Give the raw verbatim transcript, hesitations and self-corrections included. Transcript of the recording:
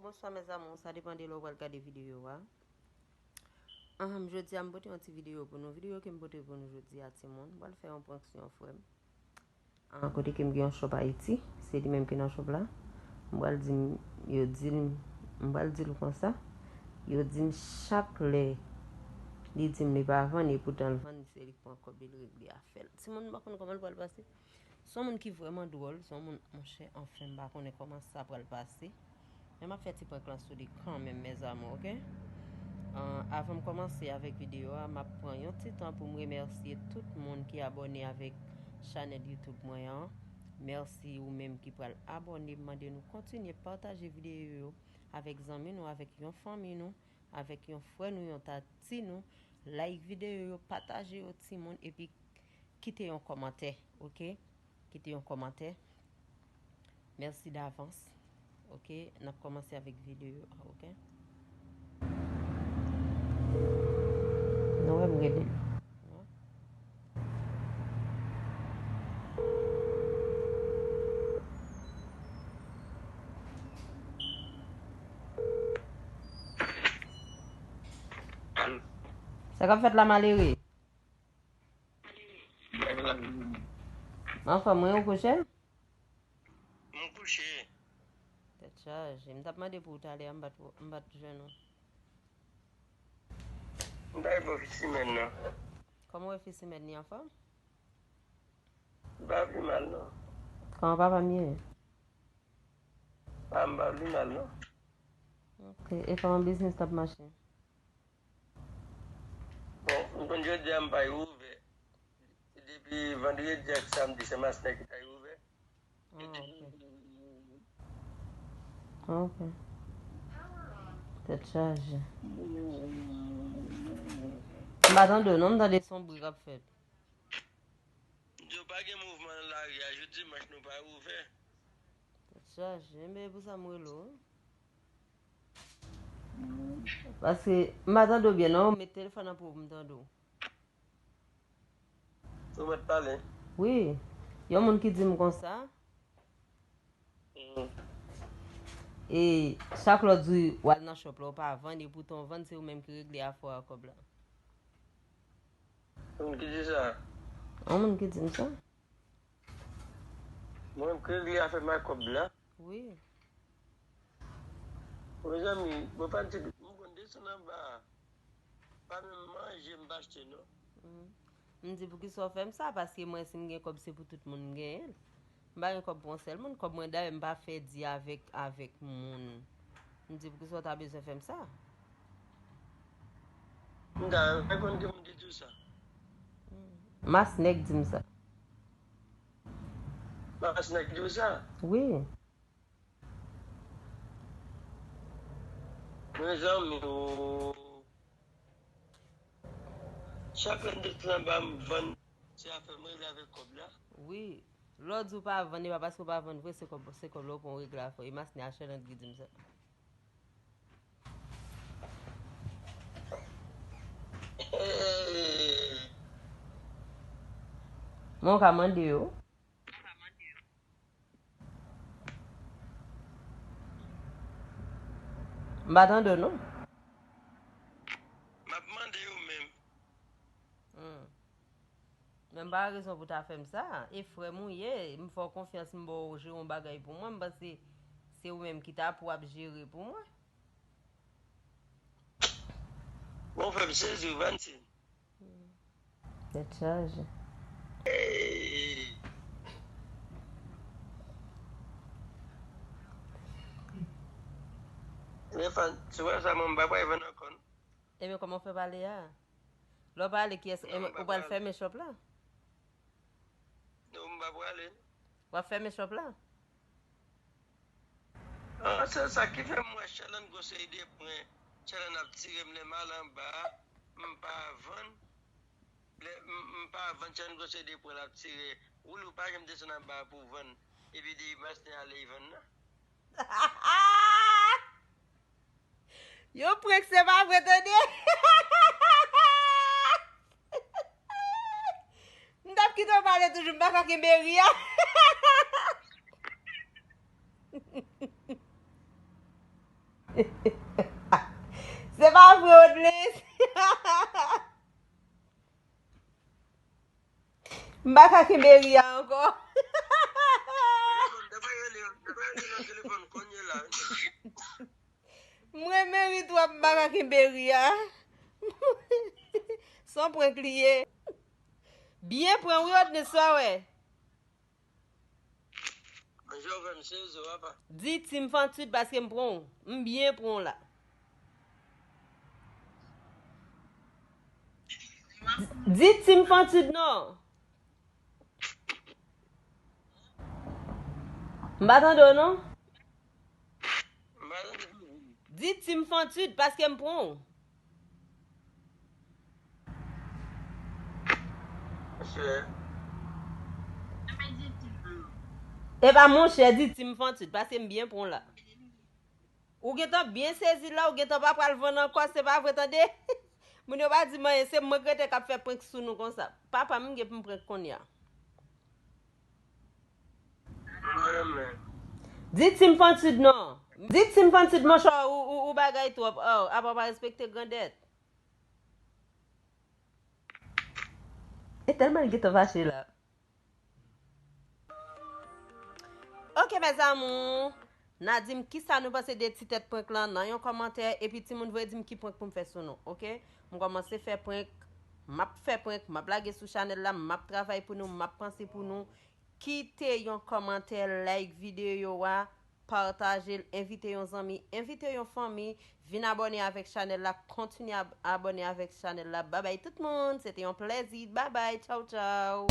Bonswa mes amours, sa depann de lè w pral gade videyo a. Ahn, jodi a m pote yon ti videyo pou nou. Videyo ke m pote pou nou jodi a, timoun, m pral fè yon prank sou yon frè m. Ahn, kote ke m gen yon shop Ayiti, se li menm ki nan shop la. M pral di m, yo di m, m pral di l konsa. Yo di m chak lè li di m li pa vann, epoutan l vann, se li k pran kòb li, l regle afè l. Timoun, m pa konn kòman l pral pase. Se yon moun ki vrèman dwòl, se yon moun, monchè, anfen, m pa konnen kòman sa pral pase. Men m ap fè ti prank lan sou li kanmenm, mes amours, oke? Ahn, avan m kòmanse avèk videyo a, m ap pran yon ti tan pou m remèsye tout moun ki abòne avèk chanèl YouTube mwen an. Mèsi ou menm ki pral abòne. M mande nou kontinye pataje videyo yo avèk zanmi nou, avèk yon fanmi nou, avèk yon frè nou, yon tati nou. Like videyo yo, pataje yo, timoun, epi kite yon kòmantè, oke? Kite yon kòmantè. Mèsi davans. Oke, n ap kòmanse avèk videyo a, oke? Nou wè m rele l. Sa k ap fèt la, malere? Anfòm, mwen, ou kouche? M kouche. Tèt chaje. M t ap mande pou ou talè a, m pa t, m pa t jwenn ou. M t al fè fi simèn nan. Kòman w wè fi simèn li anfòm? Li pa pi mal, non. Kòman papa m ye? Papa m pa pi mal, non. Ok. E kòman biznis t ap mache? Bon, m konn jodi a m pa ouvè. Se depi vandredi ak samdi, se Masnè ki ta ouvè. Ah, ok. Ok. Tèt chaje. M pa tande w, non, m tande se yon bri k ap fèt. M di w pa gen mouvman nan lari a, jodi dimanch nou pa ouvè. Tèt chaje, men pou sa m rele w. Paske m pa tande w byen, non, met telefòn nan pou m tande w. Ou mèt pale. Wi. Yon moun ki di m konsa. Mm. E chak lè w di w al nan shop la, ou pa vann, epoutan w vann, se ou menm ki regle afè w ak kòb la. Yon moun ki di sa? Yon moun ki di m sa. Mwen menm ki regle afè m ak kòb la? Wi. Mezanmi, bon, pa di, m konn desann anba a. Pa menm manje m pa achte, non. Mm. M di, poukisa w fè m sa? Paske mwen, si m gen kòb, se pou tout moun m genyen l. M pa gen kòb pou yon sèl moun. Kòb mwen, dayè, m pa fè di avèk, avèk moun. M di, poukisa w ta bezwen fè m sa? M ta renmen konn ki moun ki di w sa. Mm. Masnè k di m sa. Masnè k di w sa? Wi. Mezanmi, o. Chak lè m desann anba m vann, se afè m regle avèk kòb la. Wi. Lè w di w pa vann, e pa paske w pa vann vre, se kòb, se kòb la w pran w regle afè w. E Masnè a Chèlande ki di m sa. Hey. Mwen, w ka mande yo. M pa tande w, non. M ap mande yo menm. Hmm. Men m pa gen rezon pou ta fè m sa. E frè m ou ye, m fè w konfyans, m ba w jere yon bagay pou mwen, m panse se ou menm ki ta pou w ap jere pou mwen. Bon, frè m sezi w, Vansine. Hmm. Tèt chaje. Hey! Stefan, si w wè sa, mwen, m pa pral vann ankò, non. Ebyen, kòman w fè pale a? Lè w pale, kiyès, non, m pa pral fèmen shop la? Non, m pa prale. W ap fèmen shop la? Ah, se sa ki fè m wè Chèlande gon seri de pwen. Chèlande ap tire m lè m al anba a, m pa vann. Lè m, m pa vann, Chèlande gon seri de pwen l ap tire. Woulou pa janm desann anba a pou vann. Epi depi Masnè ale, li vann nan. Yon prank, se pa vre, tande. M t ap kite w pale toujou, m pa ka kenbe ri a. Se pa vre, Odlis. M pa ka kenbe ri a ankò. Mwen meri twòp, m pa ka kenbe ri a. Se yon prank li ye. Byen pran wi, Odnis, sa w wè. Manje w fè m sezi, papa. Di Tim Fantud paske m pran w. M byen pran w la. Di Tim Fantud non. M pa tande w non. M pa tande w. Di Tim Fantud paske m pran w. Monchè. Epa monchè, di Tim Fantud paske m byen pran w la. Ou gentan byen sezi la, ou gentan pa pral vann ankò, se pa vre tande? Moun yo pa di m anyen, se mwen k rete k ap fè prank sou nou konsa. Papa m gen pou m prank kounye a. Mwen menm. Di Tim Fantud non. Di Tim Fantud monchè, ou, ou, ou bagay twòp. Oh, apa w pa respekte grandèt. E tèlman l gentan fache la. Ok mes amours, n a di m kisa nou panse de ti tèt prank lan nan yon kòmantè, epi timoun voye di m ki prank pou m fè sou nou, ok? M kòmanse fè prank, m ap fè prank, m ap lage sou chanèl la, m ap travay pou nou, m ap panse pou nou. Kite yon kòmantè, like videyo a, pataje l, envite yon zanmi, envite yon fanmi, vin abòne avèk chanèl la, kontinye ab- abòne avèk chanèl la. Babay tout moun, se te yon plèzi. Babay, tchaw tchaw.